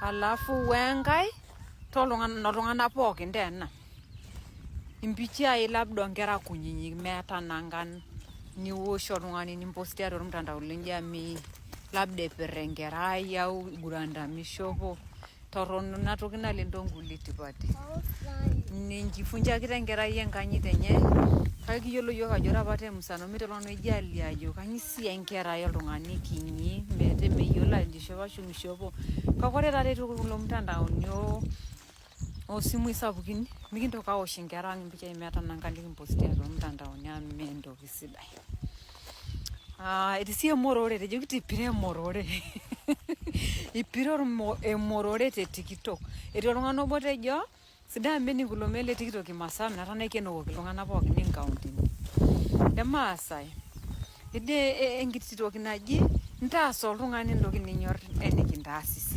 Alafu wenkae tooltung'anak pookin taa ena. Impichai labda oonkera kunyinyik meeta nangan niwosh oltung'ani nimpost tiatua ormutandao le jamii labda epir enkerai au iguranita mishopo. Torrono ina toki naleng toonkulie tipati. Nijifunjaki enkerai enkanyit enye kake kiyiolo iyiook ajo ore apa temusano metii oltung'ani oijalie ajo kanyio sii enkerai oltung'ani kinyi metaa meyiolo ajo ishopo ashu mishopo. Kake ore taata eetuo kulo mtandaoni oosimui sapukin mikintoki aosh inkera ang impichai meeta nangan nikimpost tiatua irmutandaoni amu mee entoki sidai. Ah, etii sii emorore, etejoki tipira emorore ipira emorore te TikTok. Etii oltung'ani obo otejo sidai amu mening kulo meek le TikTok imasaa metaa naikenokoki iltung'anak pookin inkauntini. Emaasai, etii enkiti toki naji ntaasa oltung'ani entoki ninyor enikintaas.